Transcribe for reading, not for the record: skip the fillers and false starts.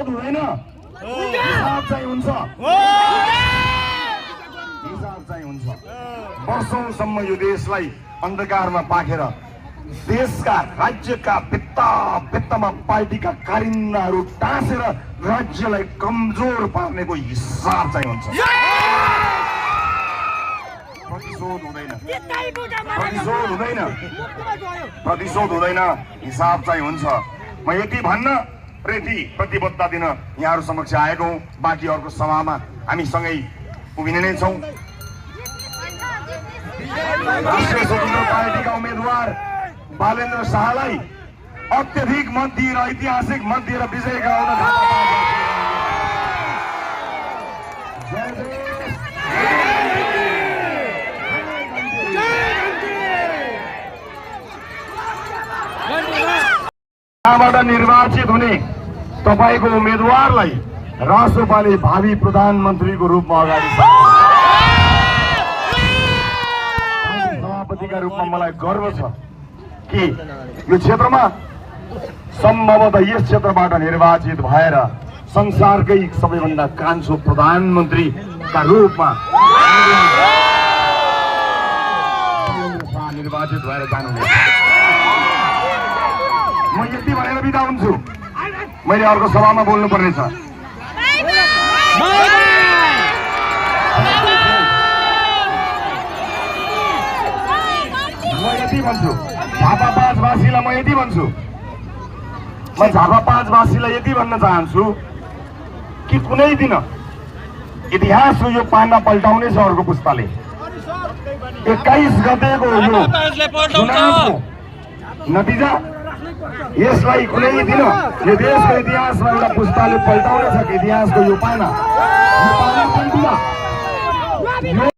प्रतिशोध हुँदैन, हिसाब चाहिँ हुन्छ। हिसाब चाहिँ हुन्छ। वर्षौंसम्म यो देशलाई अन्धकारमा पाखेर देशका राज्यका भित्तामा पार्टीका कारिन्दाहरू टाँसेर राज्यलाई कमजोर पार्नेको हिसाब चाहिँ हुन्छ। प्रतिशोध हुँदैन, प्रतिशोध हुँदैन, हिसाब चाहिँ हुन्छ। म यति भन्न र यति प्रतिबद्धता दिन यहाँहरू समक्ष आएको हुँ। बाँकी अर्को सभामा हामी सँगै उभिने नै छौँ। राष्ट्रिय स्वतन्त्र पार्टीका उम्मेदवार बालेन्द्र शाहलाई अत्यधिक मत दिएर ऐतिहासिक मत दिएर विजय गराउन यहाँबाट निर्वाचित हुने तपाईको उम्मेदवारलाई राष्ट्रपाले भावी प्रधानमन्त्रीको रूपमा अगाडि सभापतिका रूपमा मलाई गर्व छ कि यो क्षेत्रमा सम्भवतः यस क्षेत्रबाट निर्वाचित भएर संसारकै सबैभन्दा कान्छो प्रधानमन्त्रीका रूपमा निर्वाचित भएर जानुहुनेछ। म यति भनेर बिदा हुन्छु। मैले अर्को सभामा बोल्नु पर्ने छ। म यति भन्छु, झापा 5 वासीलाई म यति भन्छु, म झापा 5 वासीलाई यति भन्न चाहन्छु कि कुनै दिन इतिहासको यो पाना पल्टाउनेछ अर्को पुस्ताले। 21 गतेको यो चुनावको नतिजा यसलाई कुनै दिन यो देशको इतिहासमा एउटा पुस्ताले पल्टाउनेछ कि इतिहासको यो पाना